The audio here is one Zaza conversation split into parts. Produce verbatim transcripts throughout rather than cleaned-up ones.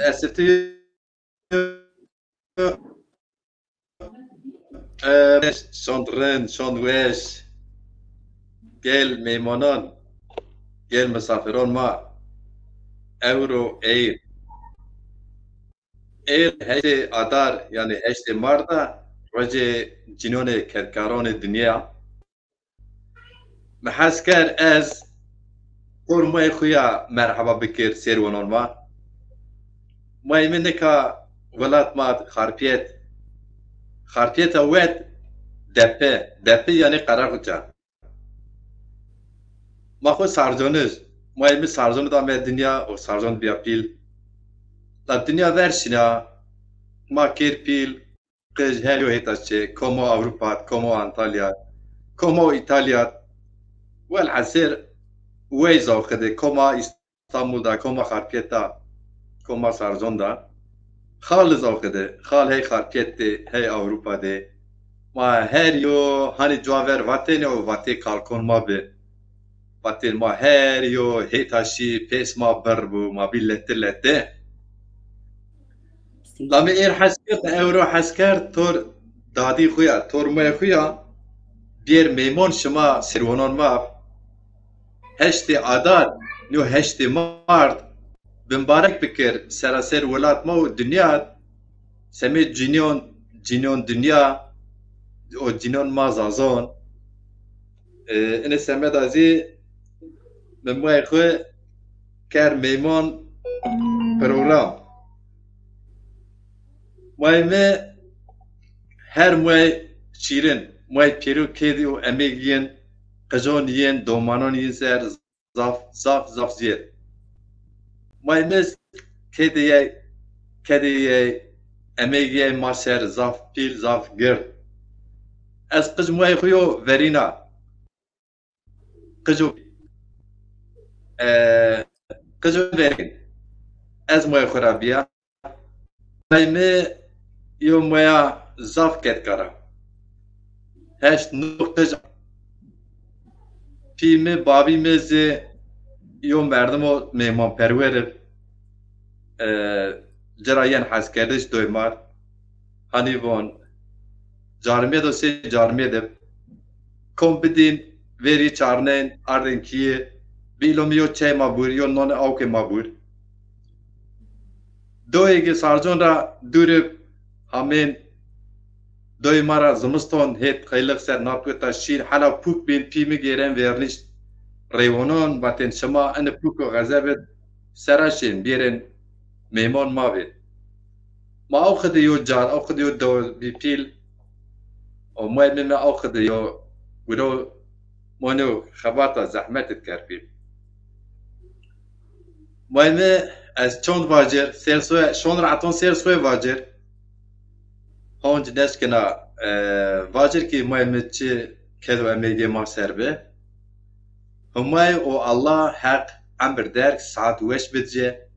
Esifti e, şond rind, şond weş. Gel meymanan, gel misafiron ma. Ewro ey. Ê heştê Adar, yanî heştê Mart a, rojê cinonê kedkaronê dinya. Mi hes kerd ez tor moyê xo ya merheba bikir sêrwanon ma. Moyê mi nika welat ma Xarpiyet. Xarpiyeta wet Depi. Depi yanî Qerequca. Ma xo Sarconij. Moyê mi Sarconi de ame dinya û Sarcon bîya pîl. La dinya ver şina, ma kêr pîl, qij her yo hêta çê, komo Ewropa, komo Antalya, komo Îtalya. Welhesir wey zewqi de, koma Îstanbul de, koma Xarpiyet de, koma Sarcon de. Xal zewqi de, xal hey Xarpiyet de, hey Ewropa de. Ma her yo hanî cuwa ver vatêne û vatê kalkon ma bi. Vatên ma her yo hêta şî, pês ma birr bû, ma bî lete lete. La mi êr hes kerd, ewro hes kerd, tor dadî xo ya, tor moyê xo ya, bîyer meymon şima sêrwanon ma. Heştê Adar, no heştê Mart, bimbarek bikir seraser welat ma û dinya, semê cinyon, cinyon dinya û cinyon ma Zazon. E, ine semeda zî mi moyê xo ker meymon program. Moyê mi her moy şîrin, moy pêro kêdî û emêg yin, qijon yin, domanon yin ser zaf, zaf, zaf zêd. Moyê mi kêdî yê, kêdî yê, emêg yê ma ser zaf pîl, zaf gird. Ez qij moyê xo yo verîna. Qijo, e, qijo verîn. Ez moyê xo ra bîya. Moyê mi yo moya zaf kedkar a. Heşt no qij a. Pî mi, babî mi zî yo merdimo mêmanperwer ib. E, ci ra yen heskerdiş doymar. Hanî von, carmêdo sey carmêd ib. Kom bidîn, verî çarnên, ardên kîyê, bîlo mi yo çey ma bûr, yo nonê awkê ma bûr. Doyê gi Sarcon ra dûr ib, hamên doyê ma ra zimiston hêt qeylix ser napkota şîr, hela pûk bên, pî mi gêren vernîş reywonon, vatên şima ini pûko xezebid sera şên, bêrên mêmon ma bê. Ma aw xidê yo car, aw xidê yo dew bî pîl, o moyê mi mi aw xidê yo wiro monê xebata zehmet id ker pîl. Moyê mi ez çond vacir, sêr soye, şon ra eton sêr soye vacir. Honc neşkena, e, vacir ki moyê mi çi ked û emegê ma ser bi. Humay û Allah Heq emr derg saet weş bidce.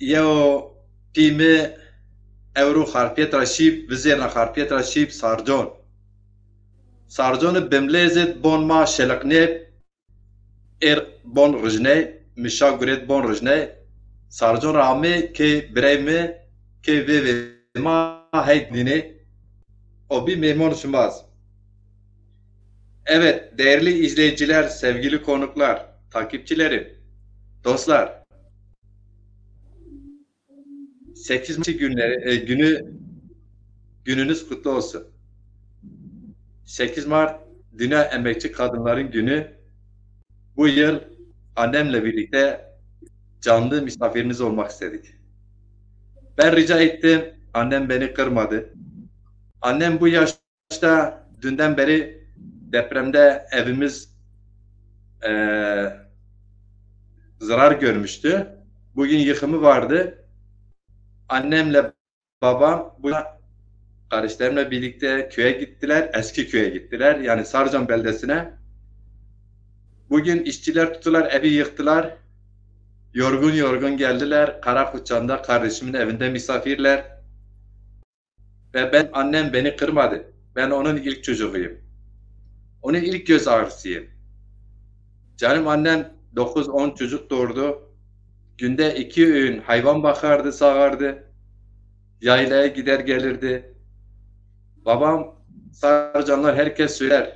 Yew pî mi ewro Xarpiyet ra şîb, vizêrna Xarpiyet ra şîb Sarcon. Sarconi bimlêzid bon ma şeliqnêb, êr bon rijney, mi şa gurêt bon rijney. Sarcon ra amê kê birey mi, kê vêvê ma hey dînê. O bî mêmon şimaz. Evet, değerli izleyiciler, sevgili konuklar, takipçilerim, dostlar. Sekiz Mart günleri, e, günü, gününüz kutlu olsun. Sekiz Mart Dünya Emekçi Kadınların Günü. Bu yıl annemle birlikte canlı misafiriniz olmak istedik. Ben rica ettim, annem beni kırmadı. Annem bu yaş başta dünden beri depremde evimiz, e, zarar görmüştü. Bugün yıkımı vardı. Annemle babam bu kardeşlerimle birlikte köye gittiler. Eski köye gittiler. Yani Sarcan beldesine. Bugün işçiler tuttular, evi yıktılar. Yorgun yorgun geldiler. Karakuçan'da kardeşimin evinde misafirler. Ve ben, annem beni kırmadı. Ben onun ilk çocuğuyum. Onun ilk göz ağrısıyım. Canım annem dokuz on çocuk doğurdu. Günde iki öğün hayvan bakardı, sağardı. Yaylaya gider gelirdi. Babam, Sarıcanlar herkes söyler,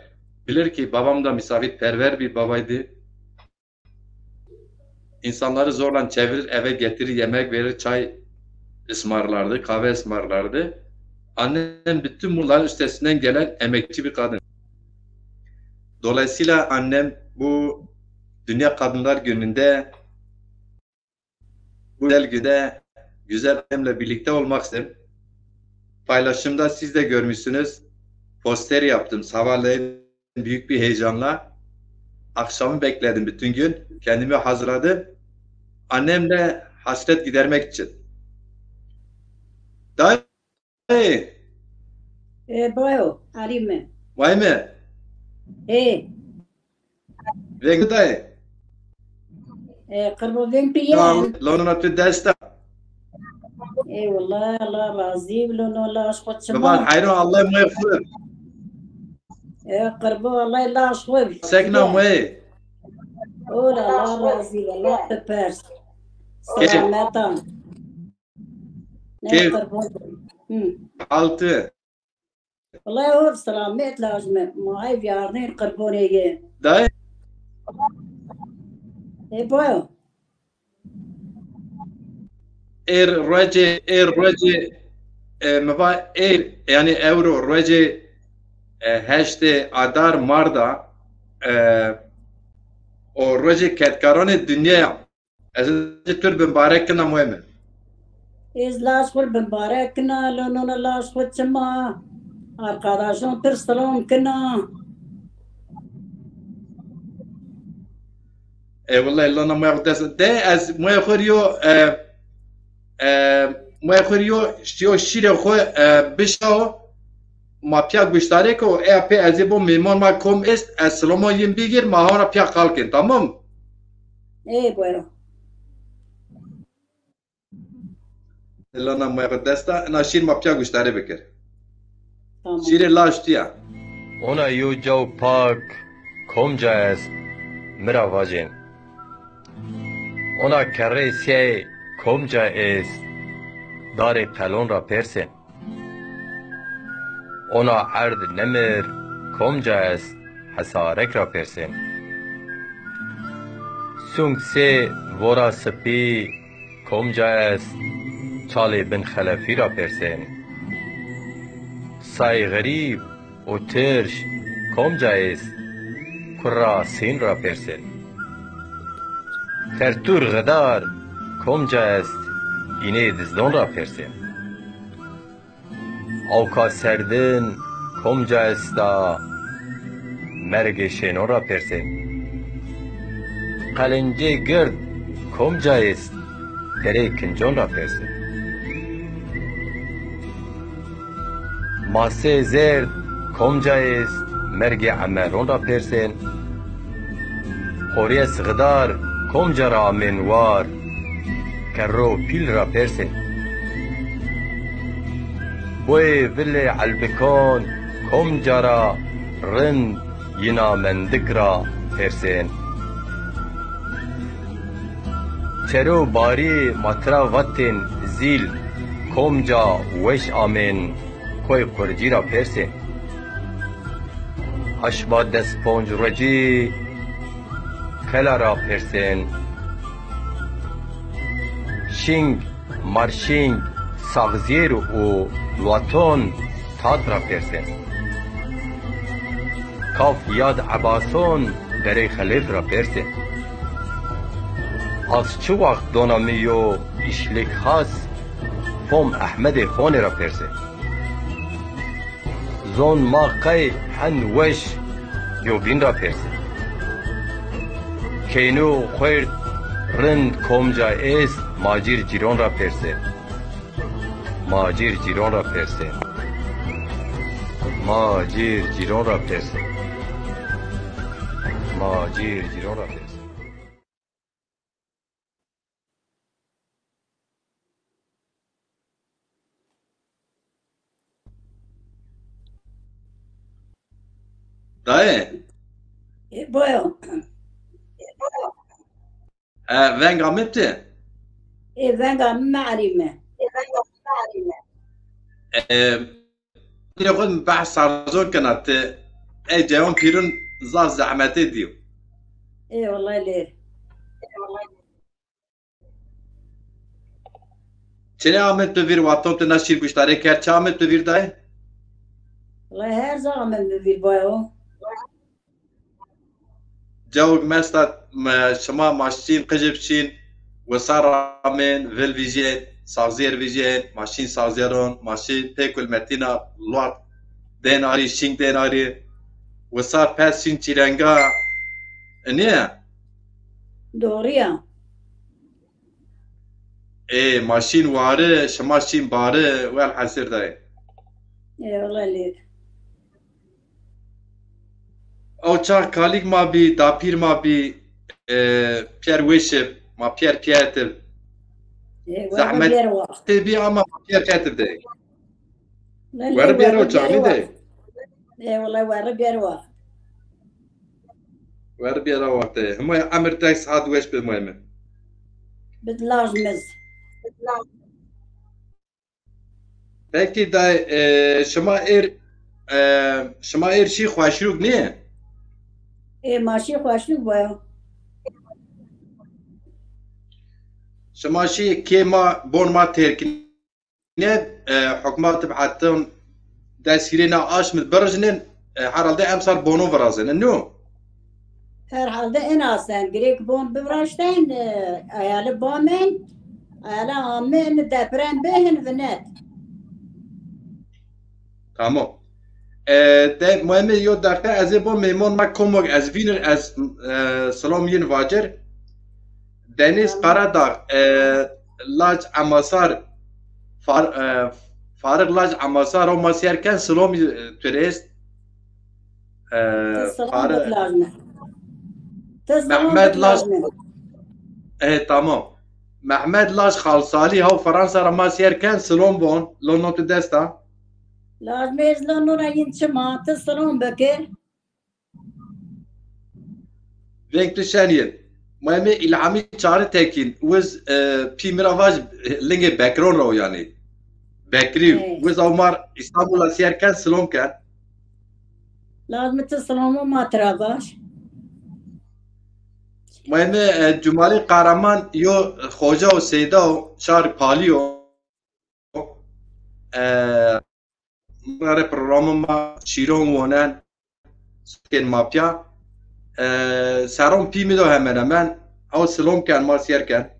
bilir ki babam da misafirperver bir babaydı. İnsanları zorla çevirir, eve getirir, yemek verir, çay ısmarlardı, kahve ısmarlardı. Annem bütün bunların üstesinden gelen emekçi bir kadın. Dolayısıyla annem bu Dünya Kadınlar Günü'nde, bu güzel günde güzel annemle birlikte olmak istedim. Paylaşımda siz de görmüşsünüz. Poster yaptım sabahleyin büyük bir heyecanla. Akşamı bekledim bütün gün. Kendimi hazırladım. Annemle hasret gidermek için. Dayı, E, bayo, Elî mi? Vay mi? E, Veng dayı. E, qirbo veng tu yen. Lonuna tu desta. Ey wallah, Allah razî, lono laş xo çima. Bibar hayran, Allah mexfir. E, qirbo, Allah laş xo. Sekna moy. Ola, Allah razî, Allah te pers. Selametan. Ne qirbo. Hı. Altı. Wellay hol selamet laj mi. Ma ay viyarnên qirbonê yi. Dayê. E, bayo. Êr ruecê, êr ruecê, e, mi va êr, yanî ewro ruecê, e, heştê adar marda, e, o ruecê kedkaranê dinya ya. Ez tu r bimbarek kena moyê mi. Ez laj xwu r bimbarek kena, lonona laj xwu çima? Arkadaşon tu r silom kena. E, wellay lona moyê xwu dest de ez moyê xwu r yo, e, e, moyê xwu r yo, yo şîrê xwu, e, bişawo. Ma pîya guştarê ke o, eya pê ez ê bo mêmon ma kom est, ez siloma yin bigîr, ma hona pîya qal kên, tamam? Ê, buyurun. Lana ma desta, ina şîr ma pîya guştarê bikir. Tamam. Şîrê laj tu ya. Ona yo caw pak komca est, mi ra vacên. Ona kerrê siyay komca est, darê qelon ra persên. Ona erd nemir komca est, hesarek ra persên. Sung sê vora sipî komca est, çalê bin xelefî ra persên. Say xerîb û tirş komca est, kurra sîn ra persên. Tertûr xidar komca est, înê dizdon ra persên. Awka serdin komca esta, mergê şênon ra persên. Qelincê gird komca est, derê kincon ra persên. Masê zerd komca est, mergê emeron ra persên. Xoriyes xidar komca ra amên war, kerro pîl ra persên. Boyê vilê elbikon komca ra rind yina mendik ra persên. Çero barî ma tira vatên zîl komca weş amên, koy qurcî ra persên. Aşma des ponc ruecî kela ra persên. Şîng, marşîng, saxzêr û luaton tat ra persên. Kaf yad Ebason derê Xelêf ra persên. Az çi waxt dona mi yo îşlik xas, fom Ehmedê Xonê ra persên. Zon ma qey hen weş yo bîn ra persên. Keyno xwêrd rind komca est, macîr cîron ra persên. Macîr cîron ra persên. Macîr cîron ra persên. Macîr cîron ra persên. Dayê, E, boyo. E, venga mi ti? E, venga mi me'rîme. E, nê xo mi behs sarzon kena ti. Ey cewan pîrun zaf zehmetê dîyo. E, wallay lêr. Çinê amed tu vîr, wexton tu na şîr guştarê kerd, çi amed tu vîr dayê? Wallay her za amed mi vîr bayo. Cewg mesta, şima ma şîn qijib şîn, wisa ramên, vil vîjên, sazîyer vîjên, ma şîn sazîyeron, ma şî pê kulmetîna luat dên arî, şîng dên arî, wisa pes şîn çîrenga. Nîye? Doğru ya. Ê, ma şîn wari, şima şîn bari, welhesir dayê. Eyvallah lêr. Ew çax kalîk ma bî, dapîr ma bî, e, pîyer weşib, ma pîyer pîyetib. Zehmet tê bî ama ma pîyer pîyetib de. Weri bîyer o çax nî de. Ê, wele weri bîyer wa. Weri bîyer a wextê. Hima emir tek saet weş bi moyme. Bid laj miz. Peki dayê, e, şima êr, e, şima êr şî xweşrûk nîye? Ê, ma şî xweşrûk boyo. Şima şî kê ma, bon ma têrkine, e, hukmat bi hetin dest hîrê na aşm birijnin, e, herhalde emsal bono virazin, no? Herhalde en asen girêk bon bivraşten, e, ayali bamen, ayala amen depren behin vinet. Tamam. E, de muhîmê yo deqe ez ê bo mêmon ma komok ez vînir ez, e, silom yin vacir. Deniz Karadağ, e, Lac Emasar, Far, e, Farıq Lac Emasar o ma sîyer ken silom, e, tu rê est. E, Farıq. Mehmet Lac. E, tamam. Mehmet Lac Xalsalî haw Fransa ra ma sîyer ken silom bon. Lo no tu desta. Lac mêz lo no ra yin çima, ti silom bikir. Veng tu şen yin. Muhîmê İlhami Çağrı Tekin, wiz, e, pî mi ra vaj, e, lingê Bekron ra o yanî. Bekrî, wiz aw mar İstanbul a sîyer ken silom ken. Lazmi ti silomo ma tira vaj. Muhîmê, e, Cumalî Kahraman yo xoca o seyda o, şar palî yo. E, ma rê programê ma şîron wonen, sokên ma pîya. E, seron pî mi do hemen hemen. Haw silom ken, ma sîyer ken.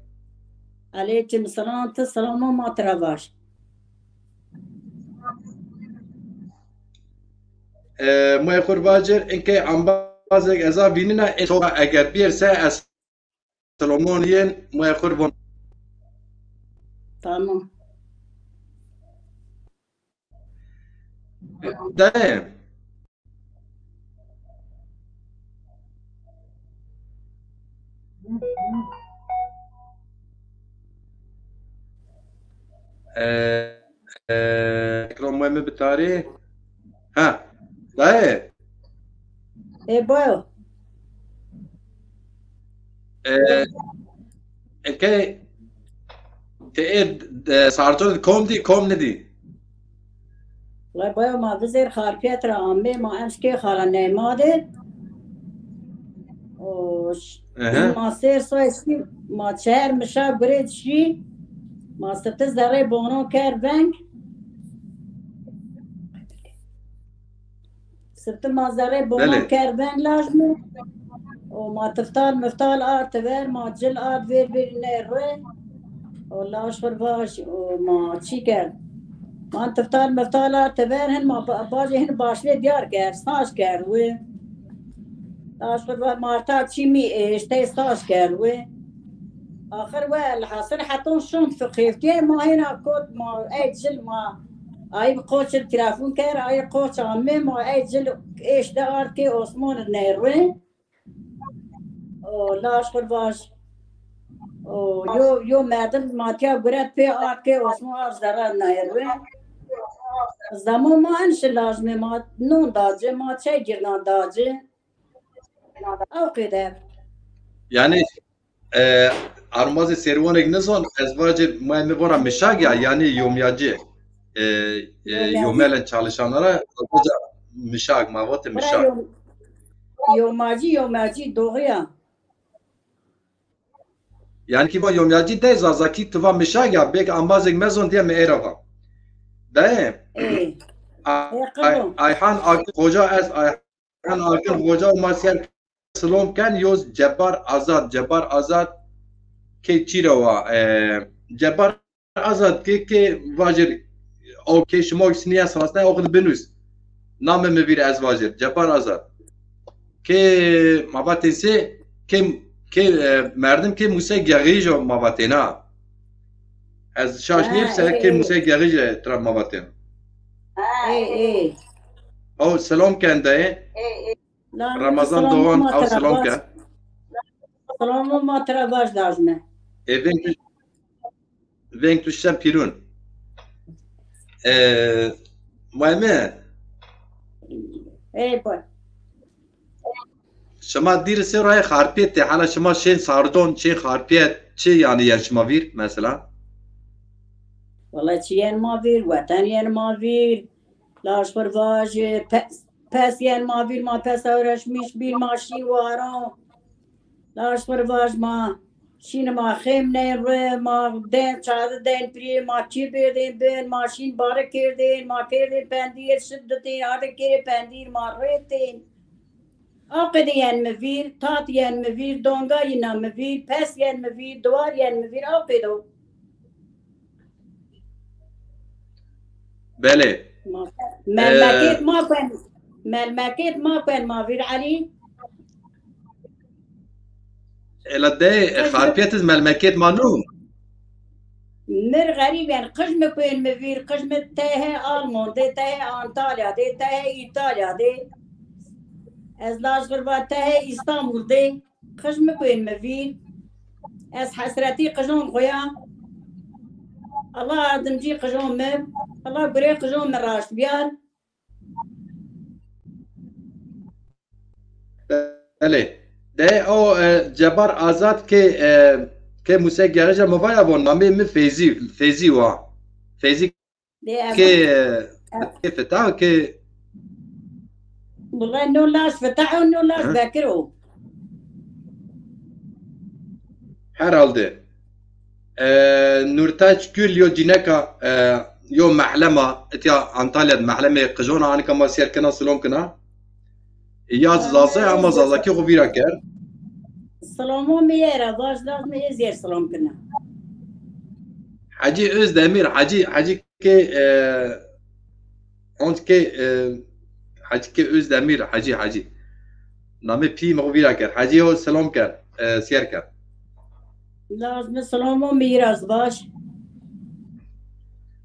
Aleykum selam, ti selamo ma tira vaj. E, moyê xur vacir, inkey ambazek eza vînina, e, to eger bîyer se ez Solomon yên moyê xur von. Tamam. De. E, e, ekran moyê mi bitarî. Ha. Dayê. E, bayo. E, eke te ê, e, sarton kom dî, kom nidî? La bayo ma vizêr Xarpêt ra amê, ma emşkê xala neyma de. O ş- Ehe. Ma sêr soy şî, ma çeher mişa gurê şî, ma sifte zerrê bono ker veng. Sifte ma zerrê bono Belê. Ker veng laj mi. O ma tiftal miftal ard tever, ma cil ard vêr vêr nê rê. O laj xur vaj, o ma çî kerd. Ma tiftal miftal ard tever hin ma ba- bajê hin başlê diyar kerd, staj kerd wi. Laj xur vaj marta çî mî êştey staj kerd wi. Axir we elhasil heton şond fi xêftiyê ma hêna kot ma ey cil ma ay bi qoçil telefon ker, ay qoç amê ma ey cil êşte ard kê Osman nê rê. O laj xur vaj. O yo yo merdim matiya guret pê ard kê Osman ard zerra nê rê. Zamo ma en şi laj me ma non daci, ma çey girnan daci. Ew qêde. Yanî, e, armazê serwanek nizon, ez vacî, ma mi vora mişag ya, yanî yomyacî. E, e, yomyacî. Yomelen çalışanlara, mişag, ma vote mişag. Yom-, yomacî, yomacî, doğru ya. Yanî ki va yomyacî de Zazakî tu va mişag ya, belkî ambazêk mezon diye mi ey ra va. De. Ey. Ay-, Ey, Ay-, qirûn. Ayhan Akın Hoca ez, Ayhan Akın Hoca ma ser silom ken, yoz Cebar Azad, Cebar Azad ke çî ra wa, e, Cebar Azad ke, ke vajir, o ke şima siniya sinasne, o xud binus. Name mi vîr ez vajir, Cebar Azad. Ke ma vatên se, ke, ke, e, merdim ke Muse Gerîj o ma vatên ha. Ez şaş nîyim se ke Muse Gerîj e tra ma vatên. Ey, ey. O selam ken de. Ey, ey. La, Ramazan Doğan, ma ew tira selam vaj. Ke. Selamê ma tira vaj lazim e. E, veng tu, veng tu şen pîrun. E, muayme. Ey, boy. Şima dîr se rayê Xarpêt de, hala şima şên Sardon, şên Xarpêt, çi yanî yen şima vîr, mesela? Wela çi yen ma vîr, weten yen ma vîr. Laj xwu rê vaj, pes, pes yen ma vîr, ma pes ewreşmîş bîn, ma şîn waran. Laj xwu rê vaj, ma şîn, ma xêmnên rê, ma dên, çadi dên pirî, ma çî berdên bin, ma şîn bari kerdên, ma kerdên pendîr, şid ditên, ardê kerdê pendîr, ma rêtên. Aw qêde yen mi vîr, tat yen mi vîr, donga yina mi vîr, pes yen mi vîr, diwar yen mi vîr, aw qêde o. Belê. Ma-, melmekêt, e, ma kuen, melmekêt ma kuen ma vîr Elî. Ela de, e, Xarpêt iz melmekêt ma nû. Mir xerîb yen, qij mi kuen mi vîr, qij mi tehê Alman de, tehê Antalya de, tehê Îtalya de. Ez laj xwu rê va tehê Îstanbul de. Qij mi kuen mi vîr. Ez hesretî qijon xwu ya. Allah ardimcî qijon mi. Allah gurê qijon mi raşt biyar. Belê. De o, e, Cebar Azad ke, e, ke Muse Gerîj a mi vaya von, namê mi Feyzî, Feyzî wa. Feyzî. Dê, ke, ev ke fita ke. Wulay no laj fita o, no laj bekir o. Herhalde. E, Nurtaç Gül yo cîneka, e, yo mehlema, itya Antalya de mehlemê qijon a, anika ma sêr kena, silom kena. Ya Zaza ama Zazakî xwu vîra kerd. Silamo mi yê ra vaj, laj mi ê zêr silom kena. Hacî Özdemir, Hacî, Hacî ke, e, onc ke, e, Hacî ke Özdemir, Hacî, Hacî. Namê pî mi xwu vîra kerd. Hacî yo selam kerd, e, sêr kerd. Laj mi silamo mi yî ra vaj.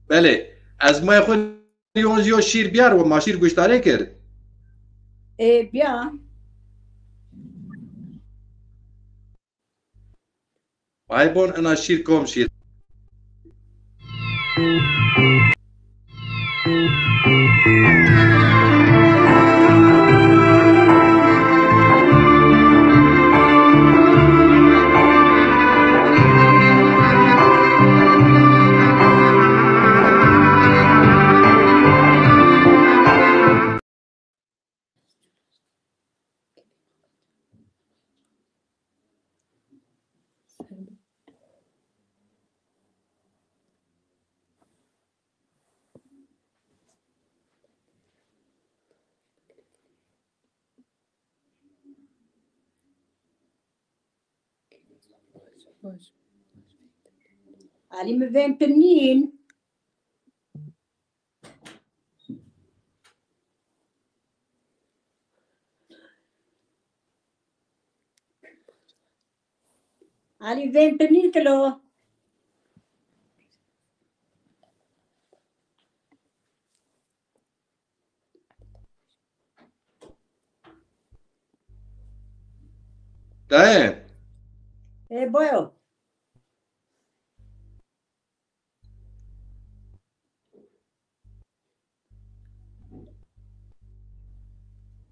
Belê. Ez ma xwu yon jî yo şîr biyar, ma şîr guştarê kerd. Ê, biya. Ay bon, ena şîr kom şîr. Elî mi veng tu nîn. Elî veng tu nîn kilo. Dayê. E, boyo.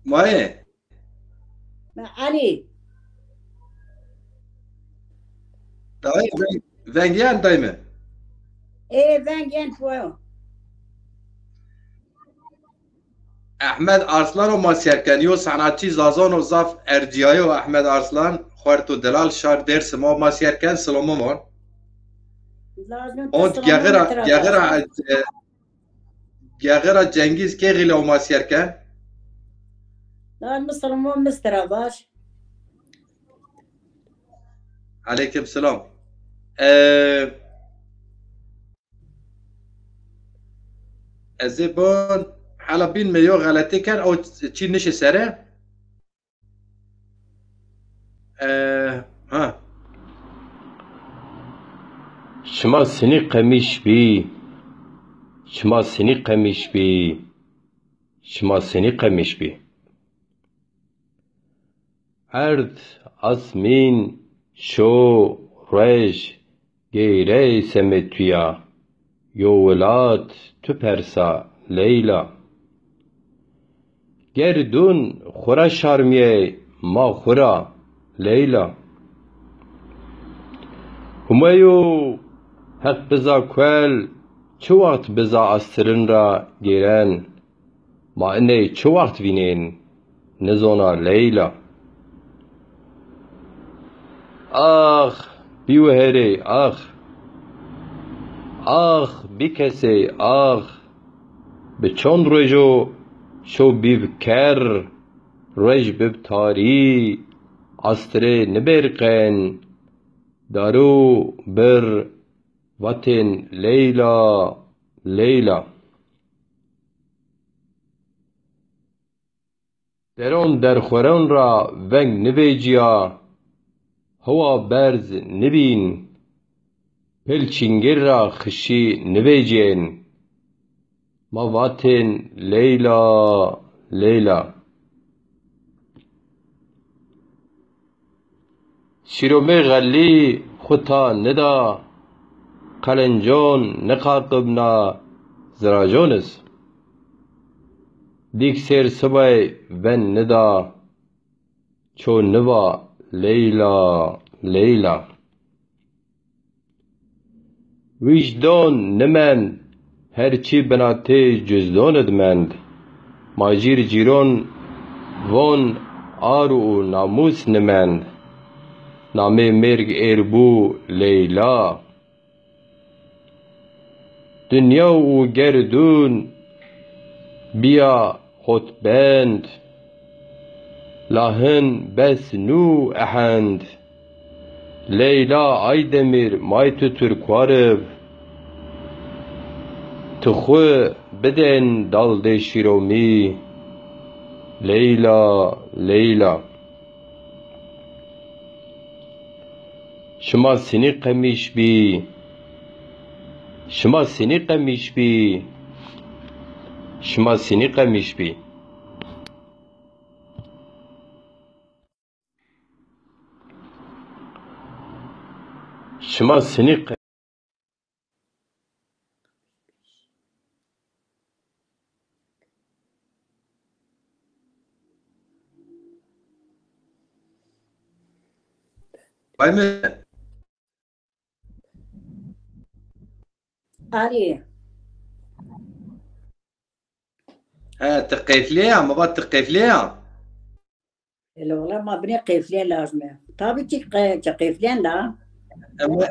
Mayê. Elî. Dayê, veng, vengîyen dayê mi? Ê, vengîyen poyo. Ehmed Arslan o ma sîyer ken. Yo sanatçî Zazan o zaf ercîyayo Ehmed Arslan. Xwert û delal şar Dêrsim o ma sîyer ken. Silomon von. Lazim. Ont geğira, geğira, e, Geğera Cengîz Kêxîl o ma sîyer ken. Lan Misilmo mistira baş. Aleykum selam. Ee, ez ê bon hala bîn mi yo xeletî ken, o çî nişi sere. E, ha. Şima sinî qemîş bî. Şima sinî qemîş bî. Şima sinî qemîş bî. Erd, asmîn, şo, ruej, geyrey semê tu ya, yo welat tu persa Leyla. Gerdûn xwu ra şarmîyey ma xwu ra Leyla. Humeyo Heq biza kuel çi waxt biza astirin ra gêren. Ma iney çi waxt vînên, nizona Leyla. Ax, bîwherê, ax. Ax, bîkesê, ax. Bi çond rojo şo bîb ker, rej bib tarî, astirê nibêrqen, daro bir vatên Leyla, Leyla. Deron derxweron ra veng nivêcîya, hewa berz nibîn, pil çingir ra xişî nivêcên. Ma vatên Leyla, Leyla. Şîromê xelî xwu ta nida, qelencon niqaqibna zirajon iz. Dîk sêr sibay ven nida, ço niva Leyla, Leyla. Wijdon nimend, her çî binatê cuzdon id mend. Macîr cîron von ar û namûs nimend. Namê mêrg êr bû Leyla. Dinya û gerdûn bîya hotbend. La hin bes nû ehend. Leyla Aydemîr may tu Tirkwar ib. Tu xwu bidên daldê Şîromî. Leyla, Leyla. Şima sinî qemîş bî. Şima sinî qemîş bî. Şima sinî qemîş bî. Şima sinî qe- Bay mi? Arî. He, ti qeyflîye ya, mi va ti qeyflîye ya. Ele wala ma binê qeyflîye lazim e. Tabii ki qe-, qeyflîyen la. Ama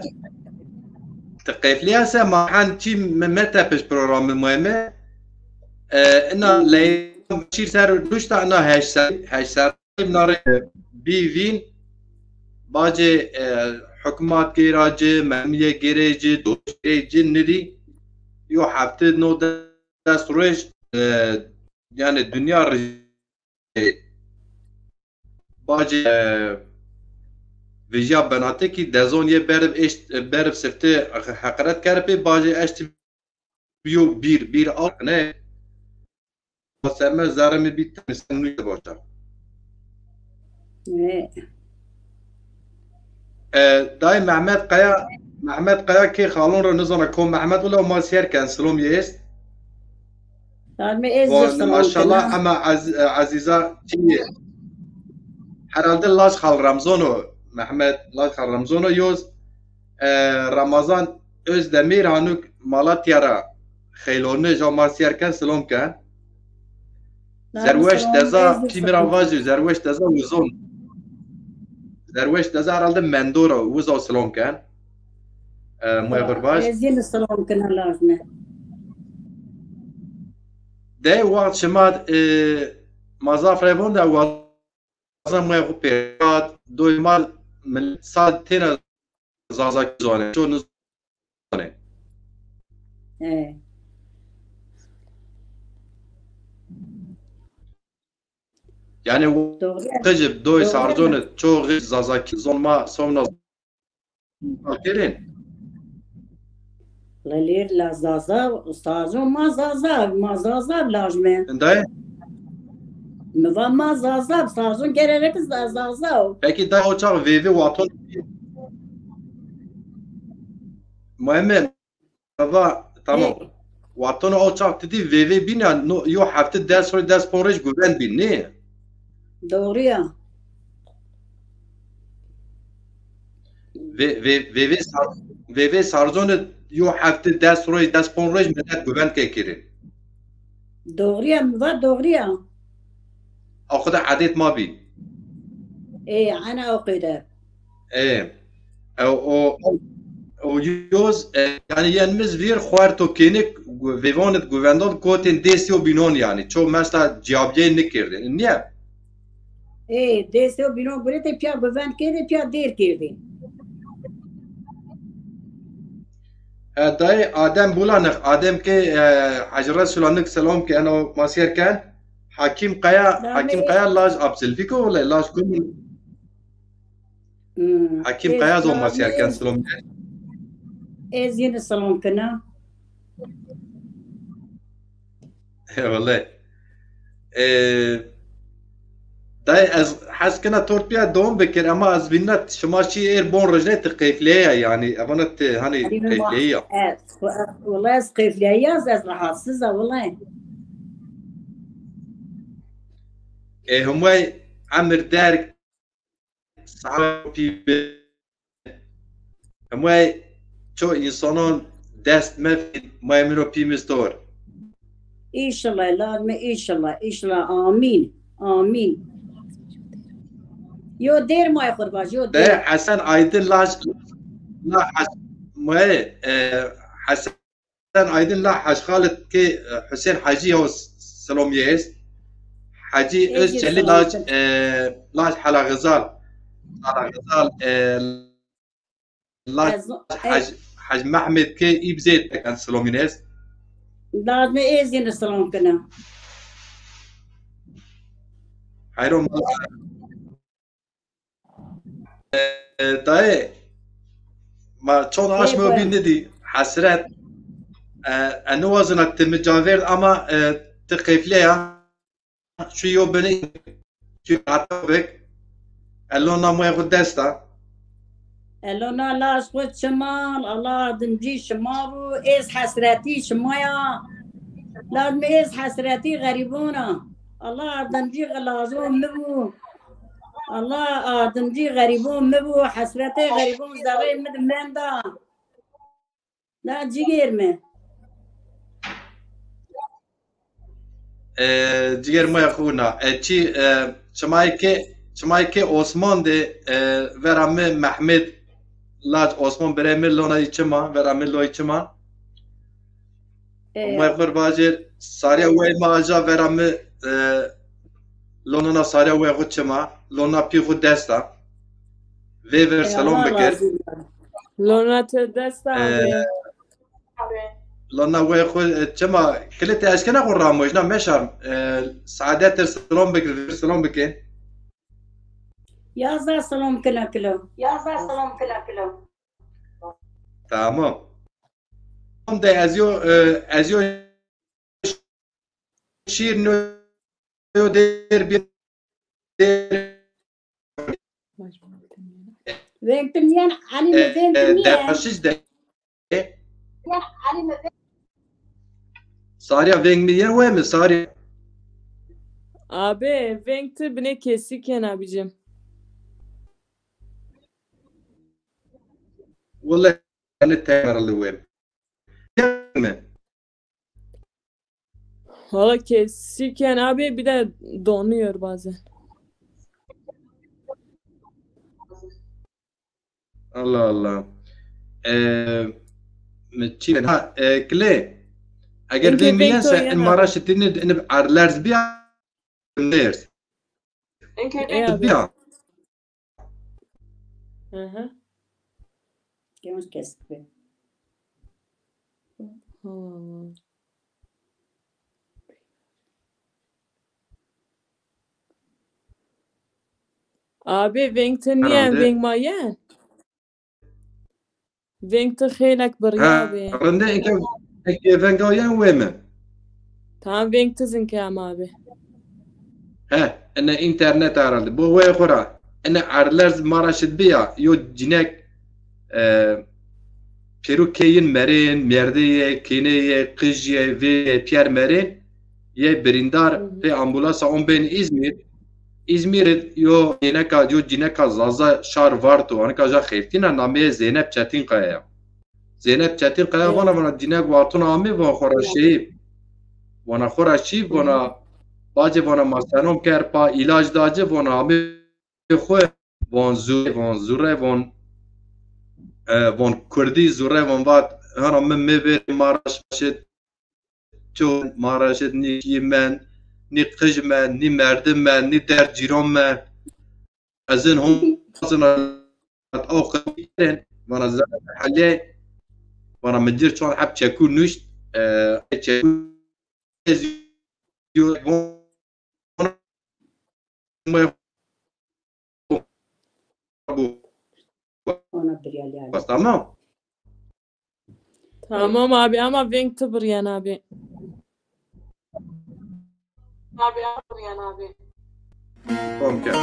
ti qeyflîye se ma hen çî me, me tepiş programı muhime. E, ina Leyla şîr ser ruşta ina heş ser, heş ser. Nare bî vîn, bacê, e, hukmat gêra ci, memnûnîye gêrê ci, dost gêrê ci nidî. Yo hefte no des roj, e, yani dinya ri-, bacê, e, vijya benate ki dezon ye berv eşt, berv sifte heqeret kerpê bacê eşt yo bîr, bîr aq ne. Seme zerre mi bî tenî sen nûye başa. E. E, dayê Mehmet Kaya, Mehmet Kaya kê xalon ro nizana ko Mehmet wila ma sîyer ken silom yê est. Salme ez. Maşallah ama ez, e, Ezîza çî yê. Herhalde laj Xal Remzon o, Mehmet, laj Xal Remzon o, yoz, e, Ramazan Özdemir hanuk Malatya ra xeyloni, jo ma sêr ken, silom ken. Zerweş Deza, pî mi ra vajî, Zerweş Deza uzon. Zerweş Deza herhalde mendor o, uzo silom ken. E, moy xur vaj. Ez yeni silom kena lazme. De waxt şima, e, ma zaf revon de waza moy xu pê. Doy ma millet sad têna Zazakî zonê, ço nizonê. E. Yani, doğru. Qicib doy sarzonê ço xi Zazakî zon ma sovna kerên. Lelêr la Zaza, sazon ma Zaza, ma Zaza lajme. Ndayê? Mi va ma Zaza, sazon gererek Zaza. Peki da o çax vêvê waton. Muhemmed, va, tamam. Waton o çax ti dî vêvê bîn ya, no, yo hefte des roj, des pon roj guvend bîn, nê? Doğru ya. Ve, ve, vêvê sar-, vêvê sarzonê yo hefte des roj, des pon roj millet guvend ke kerê. Doğru ya, mi va doğru ya. O qede edet ma bî. Ê, ena o qede. Ê, e, o, o, o yoz, e, yani yen miz vîr xuerto kênik gu-, vêvonid guvendon kotên dêsî o bînon yani. Ço mesela ciyabiyê nikerdin. Niye? Ê, dêsê o bîno guretê pîya guvend kerdê, pîya dêr kerdê. E, dayê Adem Bulanik, Adem ke, e, Hacı Resulanik selam ke, eno ma sêr ken. Hakim Kaya, Hakim Kaya laj Abzilfik o, wele laj kum. Hmm. Hakim Kaya zon ma sêr ken, selam ke. Ez yeni selam kena. Wele. E, dayê ez hes kena tor pîya dewam bikir, ama ez vînna şima şî êr bon rojnê ti qeyfleye ya, yani evana ti hani qeyfleye ya. E, wele ez qeyfleye ya, ez rahatsız a wele. E, humay emir derg Saet pî bi. Hemay ço însanon dest mefîn, may min o pî mistor. Înşallah, lazim e, înşallah, înşallah, amîn, amîn. Yo dêr may xurbaş, yo dêr. De Hesen Aydın laj, la Has-, may, e, Hesen Aydın la Hacı Xalid ke, e, Hüseyin Hacı ya s-, selam yê est. Hacı Özçeli laj, e, laj Hala Gızal. Hala Gızal, e, laj Hacı, Hacı Mehmet ke îbzê tekan selamîn est. Lazim ez yine selam kena. Hayro mal. E, dayê, ma çond aşm o bîn nidî, hesret. E, e, niwazina ti mi ca vêrd ama, e, ti qeyfle ya. Şu yo bini, şu hata bik. Elo na moyê xu dest a. Elo na laj xu çimal, Allah ardimcî şima bû, êz hesretî şima ya. Lazim êz hesretî xerîbon a. Allah ardimcî lazon mi bû. Allah ardimcî xerîbon mi bû, hesretê xerîbon zerrê mi di menda. Na cigêr mi. E, cigêr moya xu na. E, çi, e, çimayê ke, çimayê ke Osman de, e, vera mi Mehmet, laj Osman birê mi lona î çima, vera mi lo î çima. E. Moy xur vajir, sarîya wey ma aja vera mi, e, lonana sarîya wey xu çima, lona pî xu dest a. Vê ver selam bikir. Lona ti dest a. E, abi. Lona wey xu, e, çima, kilitê eşkena xu ramojna meşarm. E, Saadet ter selam bikir, ver selam bikir. Yazda selam kina kilo. Yazda selam kina kilo. Tamam. De ez yo, e, ez yo şîr no yo der bir der. Vengtim yen, Elî mi vengtim yen. Derpaşiz de. Sarîya veng mi yen we mi Sarîya? Abi, veng ti binê kesî ken abicim. Wele ne temerli wê. Yeme. Valla kesiken abi, bir de donuyor bazen. Allah Allah. E, mi çi ha, e, kile. Eger Inke veng to vênîyen se, en Maraşî tîne, en erlerz biya, nêrs. Inke veng to vênîyen. Biya. Hı hı. Yalnız kestik be. Allah Allah. Abi, veng ti nîyen, herhalde. Veng ma yen? Veng ti xeylek birîya bê. Ha, rinde, eke, eke venga yen wê mi? Tamam, veng ti zî ke ama abi. He, ene înternet herhalde. Bo wê xo ra. Ene erlerz Maraşî biya. Yo cînek, e, pêro kê yin merên, mêrdê yê, kênê yê, qij yê, vê yê, pîyer merên. Yê birîndar, hı hı, pê ambulasa on bên Îzmîr. Îzmîr id yo cîneka, yo cîneka Zaza şar Varto, anika ja Xeftîna, nameyê Zeynep Çetînkaya ya. Zeynep Çetînkaya, evet, vana, vana cînek Varton amê, von xo ra şehîb. Vana xo ra şehîb, vana bacê, vana ma senom ker, pa îlac da ci, vana amê xo, von zure, von zure, von, e, von kurdî zure, von vat, hana mi, mi vêrê Maraşî, ço Maraşî nî kî men, nî qij men, nî merdim men, nî der cîron men. Ez in hom zina o qirên, vana zerre helê, vana mi cir çon heb çekû nuşt, e, çekû ez yo, bu. Ona bir yerlerde. Tamam. Tamam abi, ama veng ti biryen abi. Abi, abi, abi. Tamam, gel.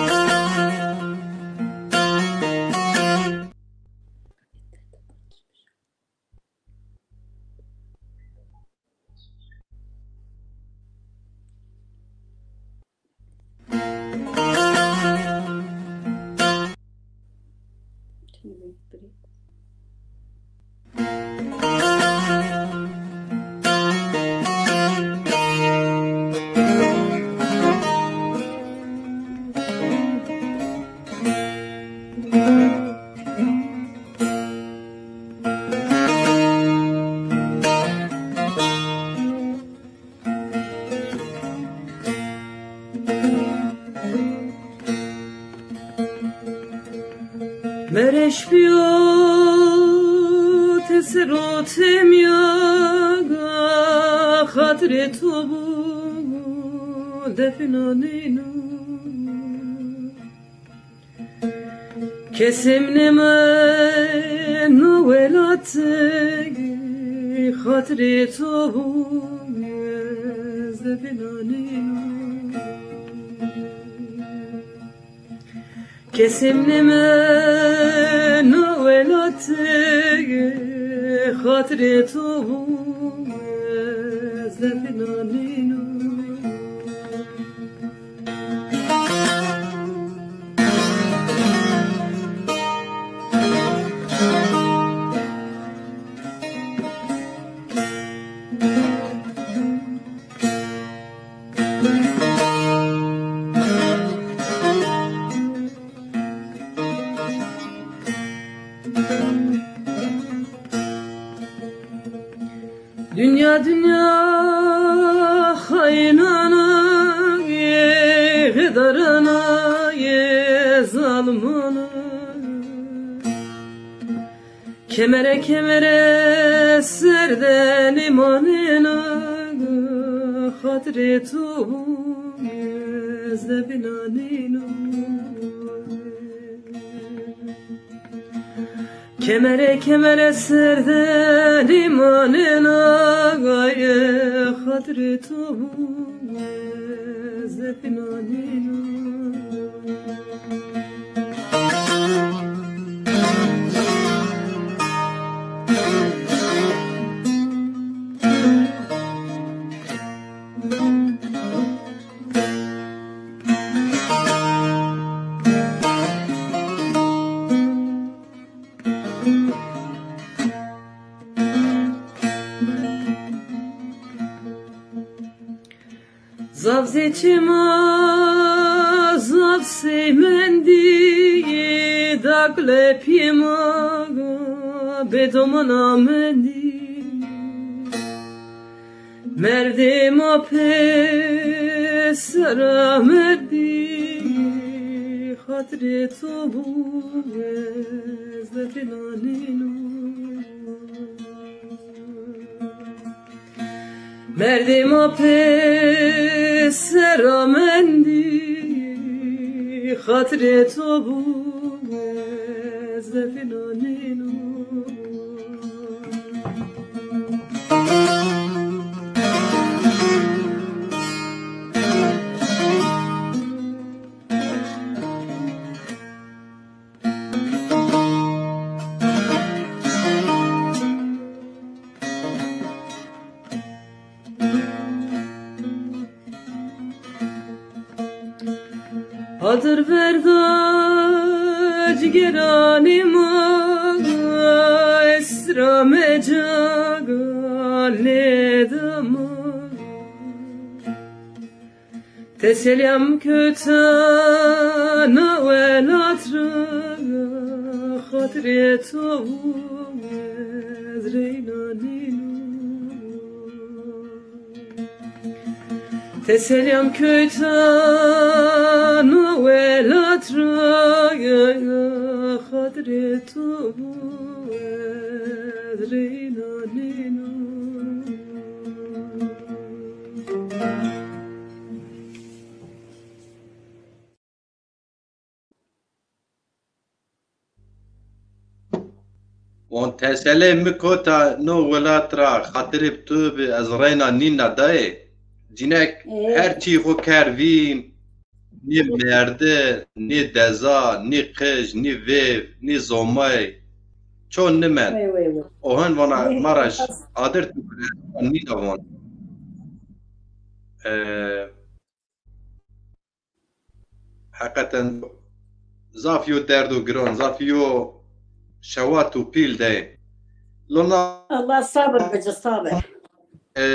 Mereş biyo tesir o temya, xatirê to bu defina nîno. Kesê mi nêmeno welatê, xatirê to bu ez defina nîno. Kesê mi nêmeno welatê, xatirê to bu ez defina nîno. Dinya, dinya xaînana yê, xedarana yê, zalimana. Kemere, kemere ser de nêmanena, xatirê to bu ez de binanîno. Kemere, kemere ser de nêmanena, gaye xatirê to bu ez de binanîno. Çima zaf sey mendî, daklê pîyê ma bêdomana mendî. Merdê ma pêser a mendî, xatirê to bû ez defê nanîno. Merdê ma pêser a mendî, xatirê to bû ez defê nanîno. Hadir verda cigeranê ma, esra mecaga nêda ma. Teselîyam kewta na welat ra, xatirê to ez reyna nîno. Teselîyam kewta na welat ra, xatirê to ez reyna nîno. Von teselê mi kota no welat ra, xatirê tu bi ez reyna nîna dayê. Cînek, ê, her çî xo kerd vîn, nî merde, nî deza, nî qij, nî vêv, nî zomay. Çon nimend. Wey, wey, wey. Ohen vana ma ra adir tu nîna von. E, Heqeten zaf yo derdo giron, zaf yo şewat û pîl de. Lona Allah sabir bici, sabir. E,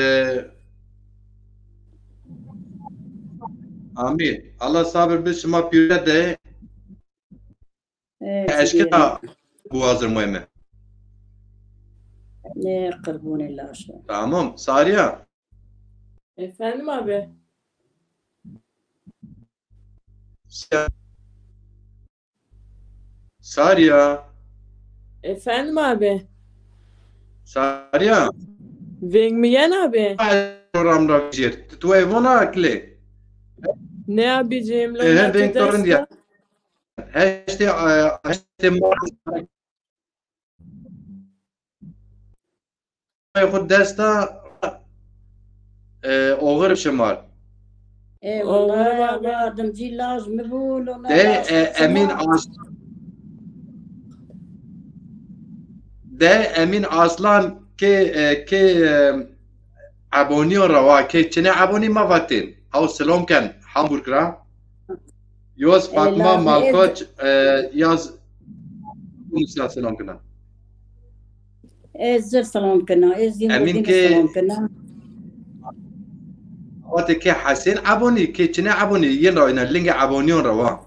amîn. Allah sabir bi şima pîre de. E, eşkera bu hazır muhime. Ne qırbunê laşo. Tamam. Sariya. Efendim abi. Sa- Sariya. Efendim abi. Sariya. Veng mi yen abi? Program ra vijêr. Tu ey vona akle. Ne abicim, e, he, veng to rind ya. Heştê, e, heştê Mart. Xo desta, e, oxir şimar. E, oxir wala, abi. Yardımcı laj mi bu, lona de, laj e, Emin Aslan. De Emin Aslan ke, e, ke, e, abonîyon ra wa, ke çinê abonî ma vatên. Aw silom ken Hamburg ra. Yoz Fatma Malkoç, e, yaz Nusya selam kena. Ez zî selam kena. Ez zî Emin ke selam kena. Vatê ke Hesên Ebonî, ke çinê Ebonî, yên ra ina lingê Ebonîyon ra wa.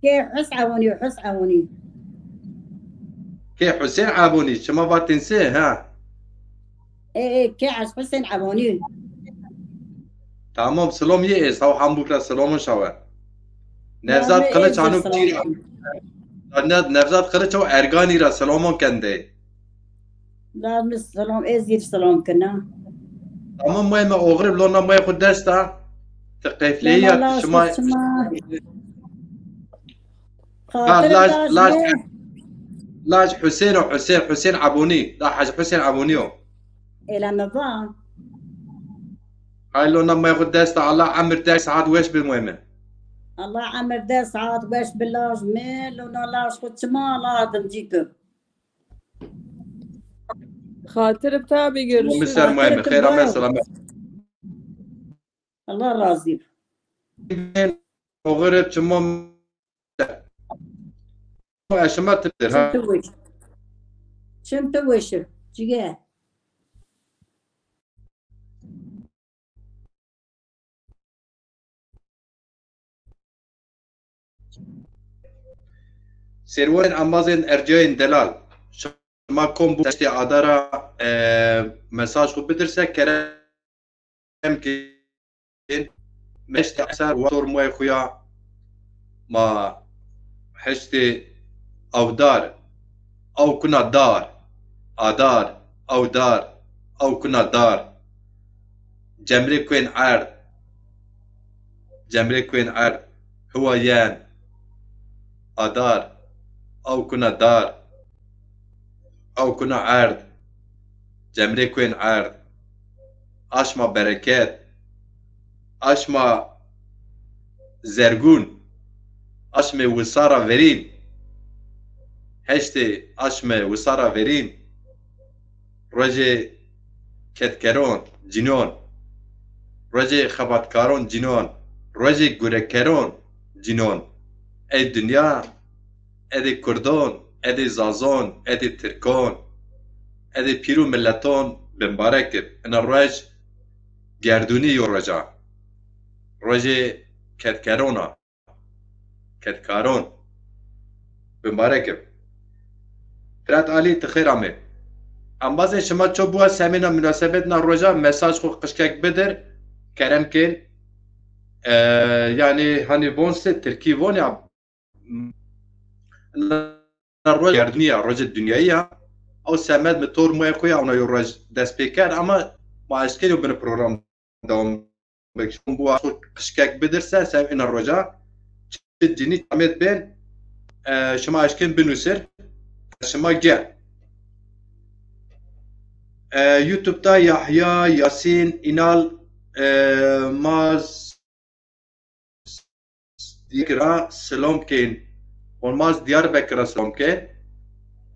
Ke Hus Ebonî, Hus Ebonî. Ke Husên Ebonî, şima vatên se, ha? E, e, ke ez Husên Ebonî. Tamam, silom yê êst, haw Hamburg ra silomon şawe. Nevzat Kılıç hanuk çî ra. Ne-, Nevzat Kılıç o Erganî ra silomon kende. Lazmi silom, ez zî silom kena. Tamam, moyê mi oxirib lona moyê xo desta. Ti qefleyî ya, ti şima. Ha, laj, laj, laj Husên o, Husên, Husên Ebonî. La Hacî Husên Ebonî o. Ela mi va. Hay lona may xo desta, Allah emir der saat weş bi moyê mi. Allah emir der saat weş bi laj mi, lona laj xo çima, Allah yardımcı kib. Xatirib tabi görüşürüz. Mi ser moyê mi, xeyr amen, selamet. Allah razı. Oxirib çimo. Eşima tidir, ha? Çim tu weş. Çim tu weş. Cige. Serwarên embazên erciyayên delal. Şima kom bû heştê adara, e, mesaj xwu bidirse, kerem kên. Meştê ser wa tor muay xwu ya ma heştê awdar, aw kuna dar, adar, awdar, aw kuna dar. Cemrê kuên erd. Cemrê kuên erd. Hiwa yen. Adar. Aw kuna dar. Aw kuna erd. Cemrê kuên erd. Aşma bereket. Aşma zergûn. Aşmê wisara verîn. Heştê aşmê wisara verîn. Rojê kedkeron, cinon. Rojê xebatkaron, cinon. Rojê gurekeron, cinon. Ey dinya, edê kurdon, edê zazon, edê tirkon, edê pîr û mileton bimbarek ib. Ina roj gerdûnî yo roja. Rojê kedkeron a. Kedkaron. Bimbarek ib. Firat Alî, ti xêr amê. Embazê şima ço bûa semêna munasebet na roja mesaj xwu qişkek bidir. Kerem kên. E, yanî hanî von se tirkî von ya. Na roj gerdnî ya, rojê dinyayî ya. Ew semed mi tor muayê xwu ya, ona yo roj dest pê kerd, ama ma eşkên yo bini program dewam bik. Şima bu xwu qişkek bidirse, sev ina roja çi cinî çamêt bên, e, şima eşkên binusir, şima gel. E, YouTube da Yahya Yasin İnal, e, Maz Diyarbekir ra silom kên. Olmaz Diyarbekir ra silom kên.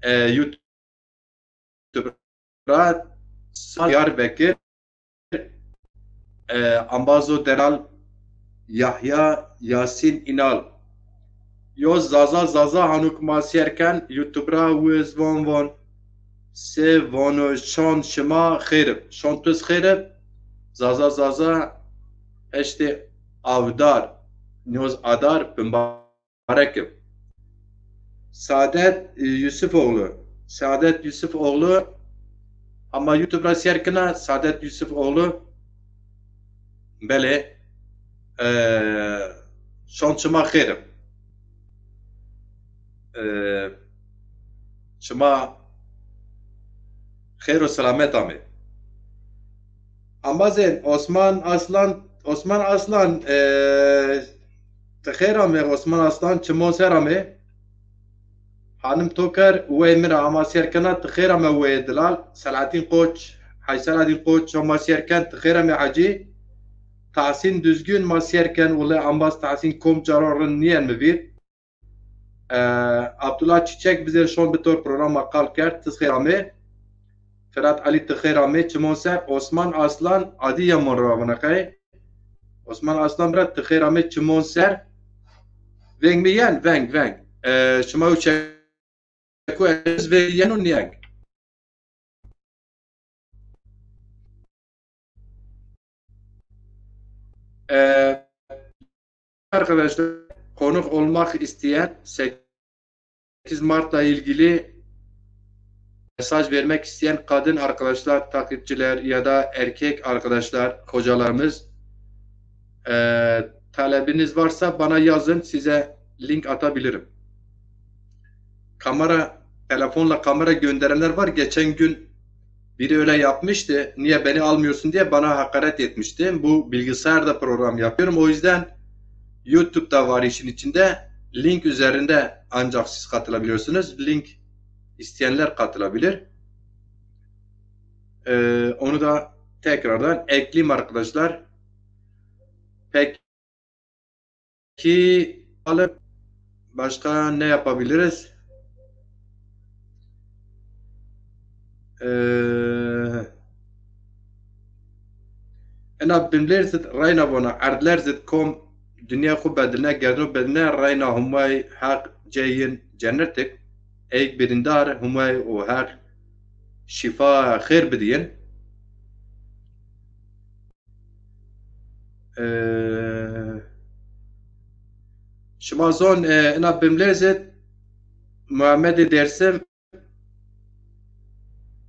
E, YouTube ra Diyarbekir. E, ambazo delal Yahya Yasin İnal. Yo Zaza Zaza hanuk ma sêr ken YouTube ra wiz von von. Se vono şon şima xêr ib. Şon tuz xêr ib. Zaza Zaza heştê avdar, nyoz adar, bimbarek ib. Saadet, e, Yusufoğlu. Saadet Yusufoğlu. Ama YouTube ra sêr kena Saadet Yusufoğlu. Belê. E, şon şima xêr ib. E, şima xêr û selamet amê. Embazên Osman Aslan, Osman Aslan, e, ti xêr amê Osman Aslan, çimon ser amê. Hanim Toker, wey mi ra ama sêr kena, ti xêr amê wey delal. Selahattin Koç, Hacî Selahattin Koç, şoma sêr ken, ti xêr amê Hacî. Tahsin Düzgün ma sêr ken, wele embaz Tahsin kom caro rind nîyen mi vîr. E, Abdullah Çiçek bizêr şon bi tor programa qal kerd, tiz xêr amê. Firat Ali ti xêr amê, çimon ser. Osman Aslan, Adıyaman ra vana qey. Osman Aslan bira ti xêr amê, çimon ser. Veng mi yen, veng, veng. E, şima û çeku ez veng yeno niyeng. Ee, arkadaşlar, konuk olmak isteyen, sekiz Mart'la ilgili mesaj vermek isteyen kadın arkadaşlar, takipçiler ya da erkek arkadaşlar, hocalarımız, ee, talebiniz varsa bana yazın, size link atabilirim. Kamera, telefonla kamera gönderenler var. Geçen gün biri öyle yapmıştı. "Niye beni almıyorsun?" diye bana hakaret etmişti. Bu bilgisayarda program yapıyorum. O yüzden YouTube'da var işin içinde. Link üzerinde ancak siz katılabiliyorsunuz. Link isteyenler katılabilir. Ee, onu da tekrardan ekleyeyim arkadaşlar. Peki, alıp başka ne yapabiliriz? Ee, ena bimler zid reyna vona, erdler zid kom dinya xu bedilne, gerdno bedilne, reyna Humay Heq ceyin cennetik, eyk birindar Humay u Heq şifa xêr bidiyin. Ee, Şima zon, e, ina Bimlêz id Muhammedê Dêrsim,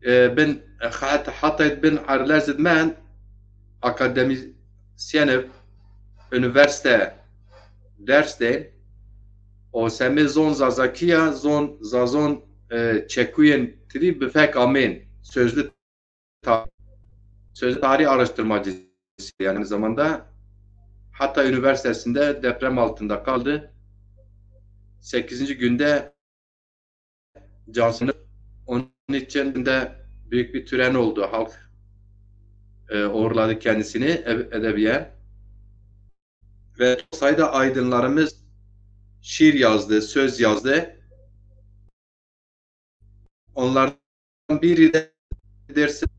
e, bin, e, hat-, hatay bin Erlez id mend, akademisyen ib, unîversîte ders dên, o semê zon Zazakî ya, zon Zazon, e, çekuyên tirî bi fek amên. Sözlü ta-, sözlü tarih araştırmacısı yani aynı zamanda. Hatta üniversitesinde deprem altında kaldı. Sekizinci günde cansını, onun için de büyük bir tören oldu. Halk, e, uğurladı kendisini eb-, edebiyen. Ve sayıda aydınlarımız şiir yazdı, söz yazdı. Onlardan biri de Dersim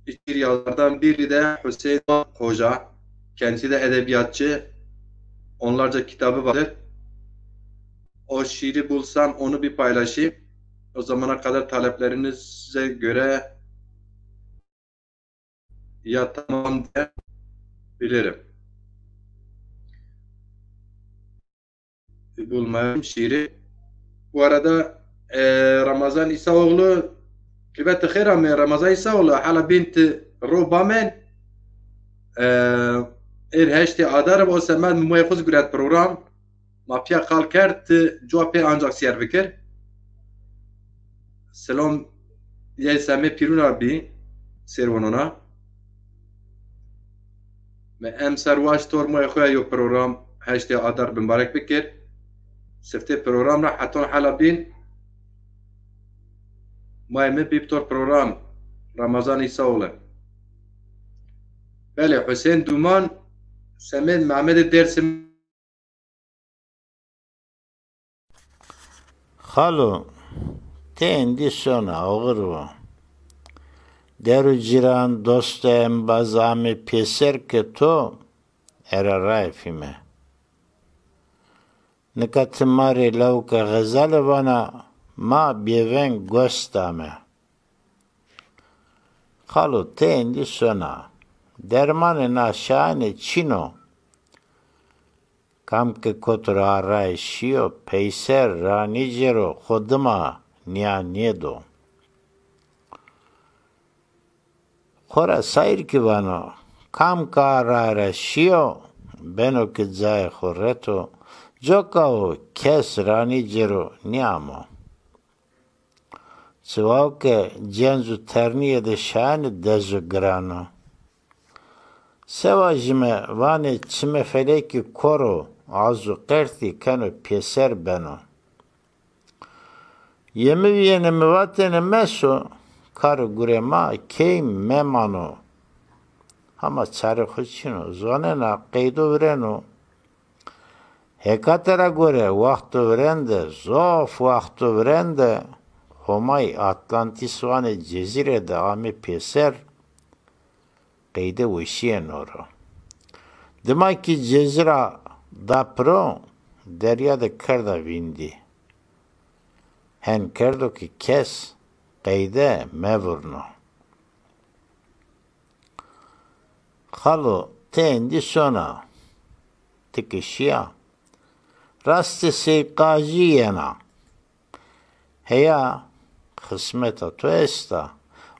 şiir yazarlardan biri de Hüseyin Hoca. Kendisi de edebiyatçı. Onlarca kitabı vardır. O şiiri bulsam onu bir paylaşayım. O zamana kadar taleplerinize göre ya tamam diyebilirim. Bulmayayım şiiri. Bu arada, e, Ramazan İsaoğlu, qîbetî xêr ame, Ramazan İsaoğlu, hala bîn ti ro bamen, e, êr heştê adar o semed mumayê xo guret program. Ma pîya qal kerd, ti cuwa pê ancak sîyer bikir. Selom yê semê pîrûna bî, sêr wonona. Mi emser waşt tor muayê xo ya yo program heştê adar bimbarek bikir. Siftê program ra heton hela bîn. Mayê mi bîb tor program Ramazan İsaoğlu. Belê, Hüseyin Duman, semê Mehmedê Dêrsim. Xalo, ti êndî sona, oxir vo. Der û cîran, dost û embaz amê pêser ke to era raye fîme. Nika ti ma rê lawika xezale vana, ma bêveng goş dame. Xalo, ti êndî sona. Dermanê na şayanê çin o. Kam ke kot ra raye şîyo, peyser ranîcêro xo dima nîya nêdo. Xora sayîr kî vano, kam ke a raye ra şîyo, beno ke cayê xo reto, coka o kes ranîcêro nîamo. Çiwaw ke cenc û ternîye de şayanê dejo giran o. Se vajîme, vanê çimê felekî kor o, az û qertî keno pêser beno. Yê mi vîyêne mi vatêne meso, kar û gurê ma key memano. Hama çarê xo çin o, zonena qeydo vireno. Hekate ra gore, waxto virende, zof waxto virende, Homay Atlantis vanê cezîre de amê pêser, qeyde weşîyeno ro. Dima kî cezîra da piro, derya de kerda vîndî. Hen kerdo ke kes qeyde mevurno. Xalo, ti êndî sona, ti ke şîya, rastê Sey Qajî yena. Heya, xismeta to esta.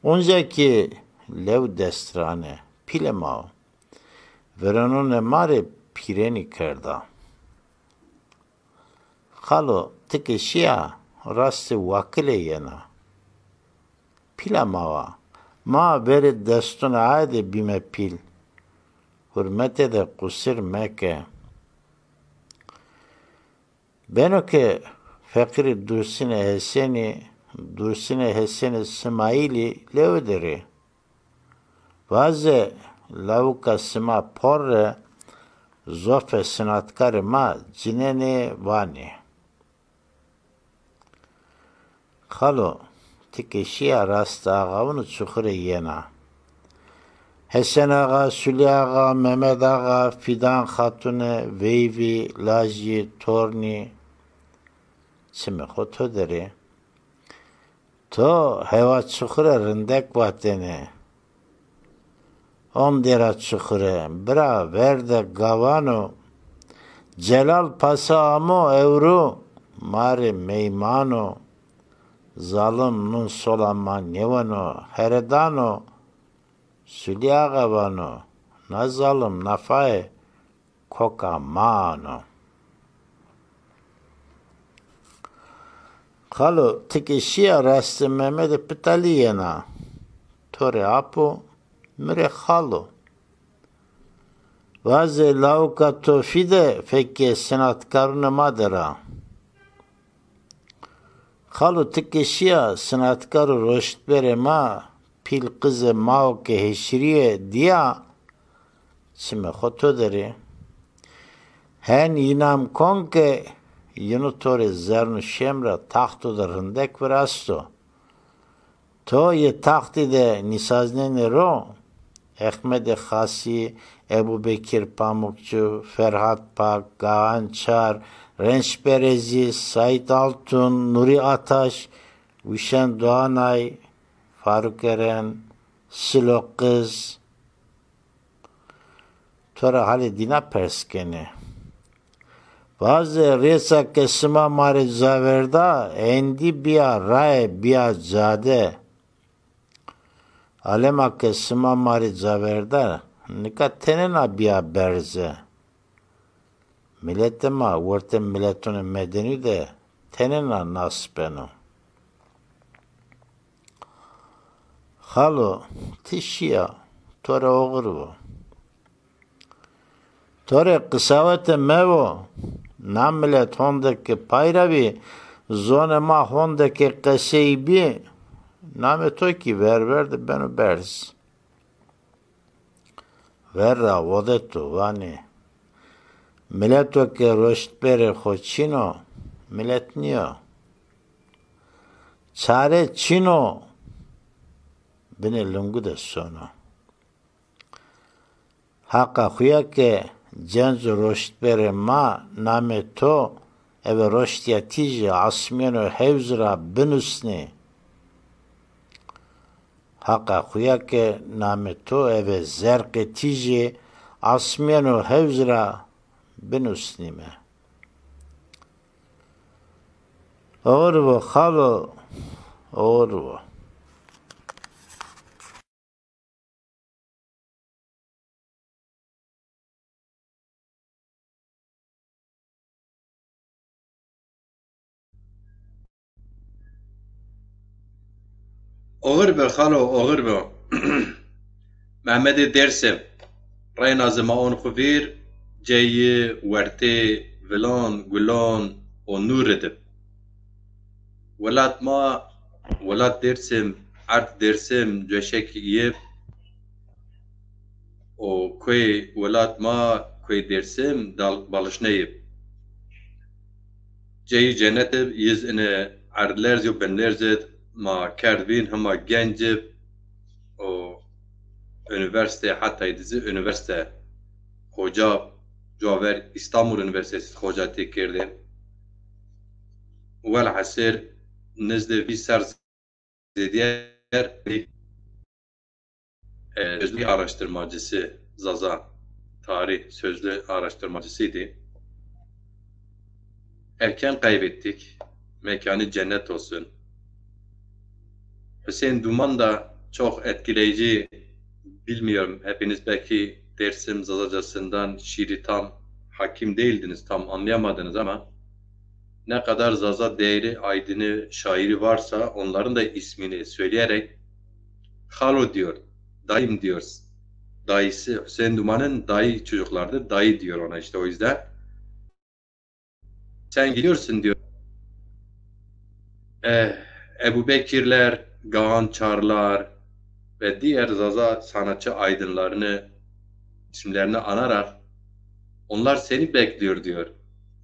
Onca kî lew dest ra ane, pîle ma o. Virenonê ma rê pîrenî kerda. Xalo, ti ke şîya, rastê Wakilê yena. Pîla ma wa, ma verê destunê aye de bîme pîl. Hurmetê de qusir meke. Beno ke feqîrê Dursinê Hesenî, Dursinê Hesenî Simayîlî lewe der ê. Vaze lawika sima porre zofê sinatkarê ma cinenê vanê. Xalo, ti ke şîya rastê Axawunê Çuxurê yena. Hesen Axa, Sulî Axa, Memed Axa, Fîdan Xatune, veyvî, lajî, tornî, çimê xo to der ê. To hewa Çuxure rindek vatêne. Ondêra Çuxure, bira ver de gawan o, Celal Pasa amo ewro ma rê meyman o. Zalim nun sola ma nêweno, heredan o. Sulî Axa vano, na zalim nafayê koka ma ano. Xalo, ti ke şîya rastê Memedê Pitalî yena. To rê ap o, mi rê xal o. Vazê lawika to fî de fekê sinatkarunê ma der a. Xalo, ti ke şîya sinatkar û roştberê ma, pîl qizê ma o ke heşirîye dîya, çimê xo to der ê. Hen yînam kon ke yînu to rê zern û şêm ra taxto de rindek virasto. To yê taxtî de nîsaznenê ro, Ehmedê Xasî, Ebubekir Pamukçu, Ferhat Pak, Gahan Çar, Renç Berezî, Saîd Altun, Nurî Ataş, Wişen Doğanay, Faruk Eren, Silo Qiz, to ra halê dîna pers kenê. Vazê rêsa ke sima ma rê caverda, êndî bîya raye, bîya cade. Alema ke sima ma rê caverda, nika tenêna bîya berze. Miletê ma wertê miletunê medenî de tenêna nas beno. Xalo, ti şîya, to rê oxir bo. To rê qisawete mevo. Na milet honde ke pay ra bî, zonê ma honde ke qesey bî, namê to kî ver ver de beno berz. Ver ra vodeto, vanê, mileto ke roştberê xo çin o, milet nîyo. Çare çin o, binê lingu de sono. Haqa xuya ke cenc û roştberê ma namê to eve roştîya tîjî asmîyen û hewz ra binusnê. Haqa xuya ke namê to eve zerqê tîjî asmîyen û hewz ra binusnîme. Oxir bo xalo, oxir bo. Oxir be xalo, oxir be. Mehmedê Dêrsim, reyna zima on xwu vîr, ceyî wertê vilan, gulan û nûrî di. Welat ma, welat Dêrsim, erd Dêrsim, cueşek yib û kuey welat ma, kuey Dêrsim, dal balişne yib. Ceyî cennet ib, yiz ine erdlerz yo binlerz id ma kerd vîn, hima genc ib û unîversîte, hetayî di zî unîversîte xoca, cuaver Îstanbul Unîversîtesi xocatî kerdê. Welhasil nizdê vîst serr zêdîyer, e, sözlü araştırmacısı, Zaza tarih sözlü araştırmacısıydı. Erken kaybettik. Mekanı cennet olsun. Hüseyin Duman da çok etkileyici, bilmiyorum, hepiniz belki Dersim Zazacasından şiiri tam hakim değildiniz, tam anlayamadınız ama ne kadar Zaza değerli aydını, şairi varsa onların da ismini söyleyerek Halo diyor, dayım diyor. Dayısı, Hüseyin Duman'ın dayı çocuklardır, dayı diyor ona işte o yüzden. Sen gidiyorsun diyor. Eh, Ebu Bekirler, Gahan Çarlar ve diğer Zaza sanatçı aydınlarını, isimlerini anarak onlar seni bekliyor diyor.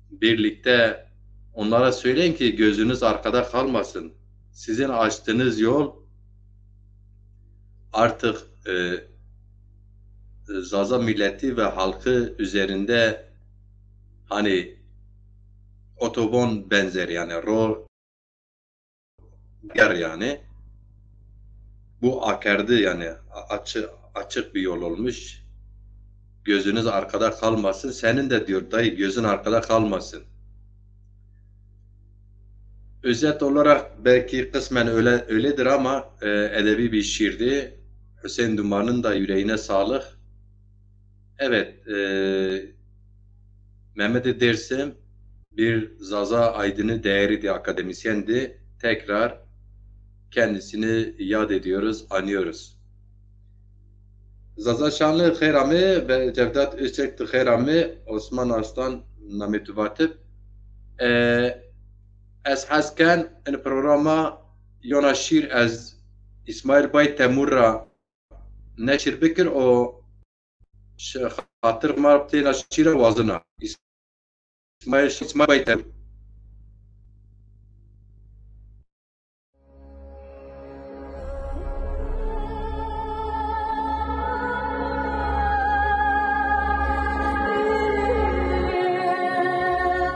Birlikte onlara söyleyin ki gözünüz arkada kalmasın. Sizin açtığınız yol artık, e, Zaza milleti ve halkı üzerinde hani otobon benzeri yani ro ger yani. Bu akerdi yani a-, açı-, açık bir yol olmuş. Gözünüz arkada kalmasın. Senin de diyor dayı, gözün arkada kalmasın. Özet olarak belki kısmen öyle, öyledir ama, e, edebi bir şiirdi. Hüseyin Duman'ın da yüreğine sağlık. Evet, e, Mehmet Dersim bir Zaza aydını, değerli bir akademisyendi. Tekrar kendisini yad ediyoruz, anıyoruz. Zaza Şanlı xeyr amê ve Cevdet Özçek tu xeyr amê, Osman Arslan namê tu vatib. E, ez hes ken in programa yona şîr ez İsmail Bay Temur ra neşir bikir, o ş-, xatir ma têna şîra wazina. İsmail, İsmail Bay Temur.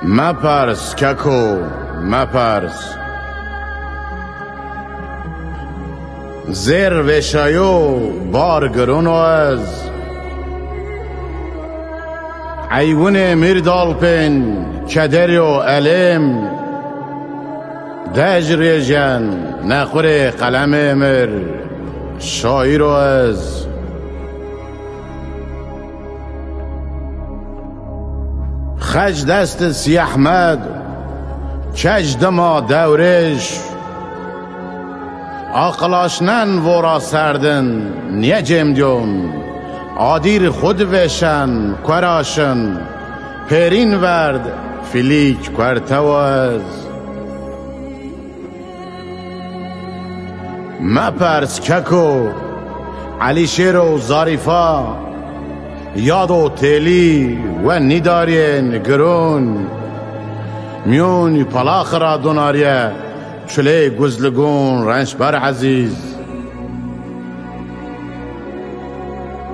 Mepers keko, mepers. Zêr vêşayo, bar giron o ez. Eywinê mîrdalpên kederî û elêm, dej rêjen nexurê qelemê mir, şaîr o ez. Xec dest Sîyehmed, kej dima dewrêş, aqil aşnen vora serdin, nîyecêm dîyon. Adîr xwu di vêşen, kuera şin, pêrîn verd, filîk kuertew ez. Mepers keko, Elîşêr û Zarîfa, yad û têlî we nîdarîyên girûn. Mîyûn palaxi ra donarîye, çulê guzligun Rençber Ezîz.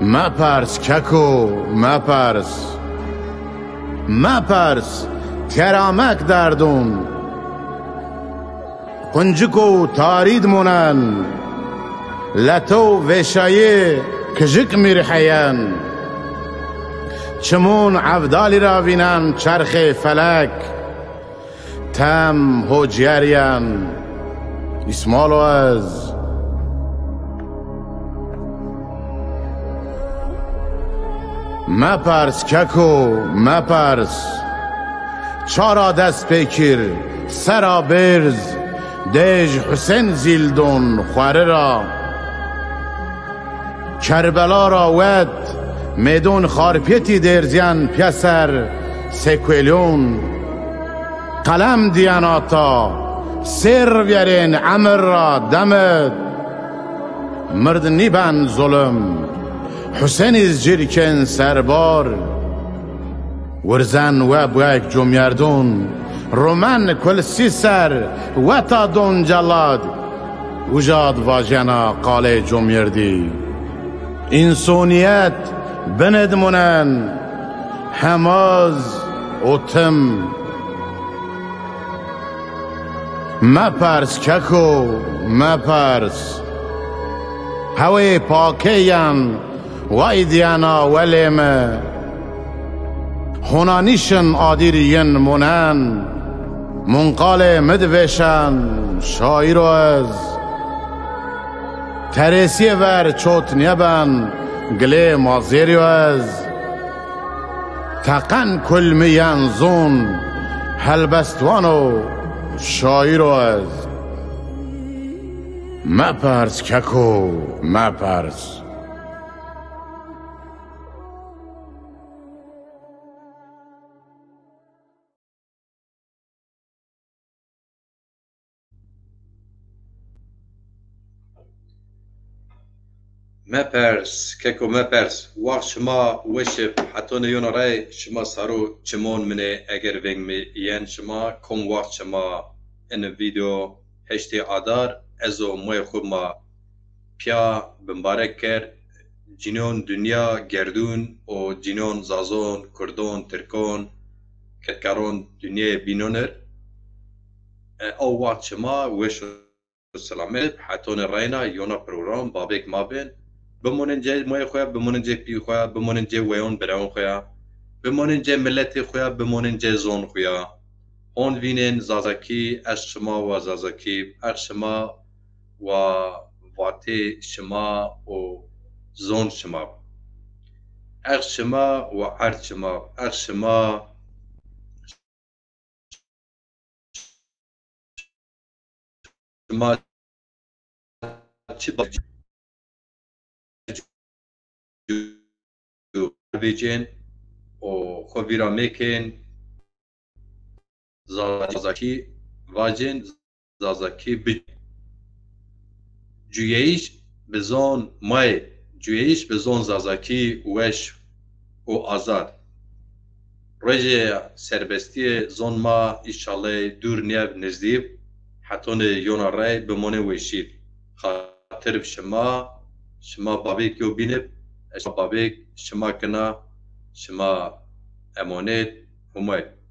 Mepers keko, mepers. Mepers, teramek derdûn. Qunciko tarîd munen, leto vêşayê kijik mîrheyen. Çimûn evdalî ra vînen çerxê felek. Tem ho cîyerîyen, Îsmalo ez. Mepers keko, mepers. Çara dest pêkir, sera bêrz, dêj Husên zîldon xweri ra. Kerbela ra wet, mêdon xarpêtî dêrzîyen pîyeser sekuelyon. Qelem dîyen ata, sêr vîyerên emir ra demit. Mird nîben zulum, Husên îz cîr kên serbar. Wirzen we buek comyerdûn, rumen kulsî ser, weta don celad. Uca d vajena qalê comyerdî. Însonîyet binid munen, hemaz û tim. Mepers keko, mepers. Hewê pakê yen, way dîyena welê mi. Hona nîşin adîr yin munen, munqalê mi di vêşen, şaîr o ez. Terêsîyê ver çot nêben, gilê ma zêrî yo ez. Teqen kul mi yen zon, helbestwan o, şaîr o ez. Mepers keko, mepers. Mepers, keko mepers. Waxt şima weş ib, hetonê yona rey şima saro çimon min ê, eger veng mi yen şima, kom waxt şima in video heştê adar, ez û moyê xwu ma pîya bimbarek kerd. Cinîyon dinya gerdûn û cinîyon zazon, kurdon, tirkon, kedkaron dinyayê bînon ir. E, ew waxt şima weş û selamet, hetonê reyna yona program babêk ma bên. Bimonên cê moyê xo ya, bimonên cê pî xo ya, bimonên cê weyon birewon xo ya, bimonên cê miletê xo ya, bimonên cê zon xo ya. Hon vînên Zazakî, ez şima wa Zazakî, ez şima wa vatê şima û zon şima. Ez şima wa erd şima, ez şima, şima çi ba-, vecên û xo vîra mekên, Zazakî vacên, Zazakî bi-, cuyeyîş bi zon may, cuyeyîş bi zon Zazakî weş û azad. Rojê serbestîyê zon ma înşallah dûr nîyeb nizdîb, hetonê yona rey bimonê weşîd. Xatir bi şima, şima babêk yo bînib, ez şima babêk şima kina, şima emonet, Humay.